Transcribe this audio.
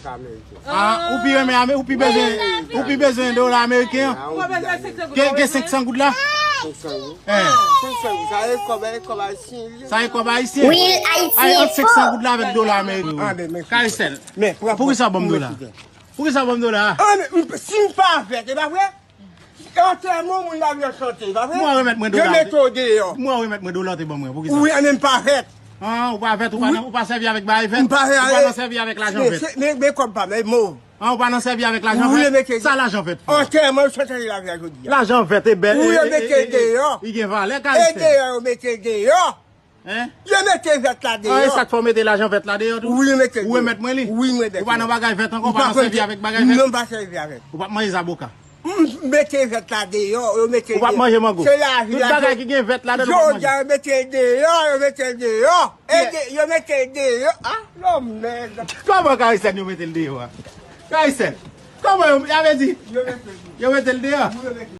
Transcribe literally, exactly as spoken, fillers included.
Ameriken. Ah, ou pi renmen Ame-, ou pi bezwen, ou pi bezwen dola ameriken an? Gen, gen senk san goud la? Senk san goud. Eh. Senk san goud. Sa e kòb, e kòb ayisyen li. Sa e kòb ayisyen? Wi, ayisyen. Ay, ant senk san goud la avèk dola ameriken. Ah, men, men, Caricel, men, pran, poukisa ban m dola? Poukisa ban m dola? Ah, men, si m pa vèt, e pa vre? Antèman, moun la vin chante, pa vre? Mwen remèt mwen dola. Yo mete w deyò. Mwen remèt mwen dola te ban mwen. Poukisa? Wi, an menm pa vèt. Ah, ou pa vèt, ou pa nan, ou pa sèvi avèk bagay vèt. M pa vèt. Ou pa nan sèvi avèk lajan vèt. Men, men, men kòb pa, men mov. Ah, ou pa nan sèvi avèk lajan vèt. Sa lajan vèt fè? Antèman, yo chante lavi a jodi a. Lajan vèt e bèl. Wi, yo mete deyò. Li gen valè, Caricel. E deyò, yo mete deyò. Hein? Yo mete vèt la deyò. Ah, e sa k fè w mete lajan vèt la deyò tou? Wi, yo mete deyò. Ou remèt mwen li? Wi, m remèt li. Ou pa nan bagay vèt ankò, ou pa nan sèvi avèk bagay vèt? Non, m pa sèvi avèk. Ou p ap manje zaboka? M mete vèt la deyò, yo mete deyò. Ou p ap manje mango? Se lavi la. Tout bagay ki gen vèt ladan, ou p ap manje. Jodi a, yo mete deyò, yo mete deyò. E de, yo mete deyò. Ah, non, mèd. Kòman Caricel yo mete l deyò a? Caricel, kòman yo, sa vle di, yo mete l deyò? Wi, yo mete l deyò.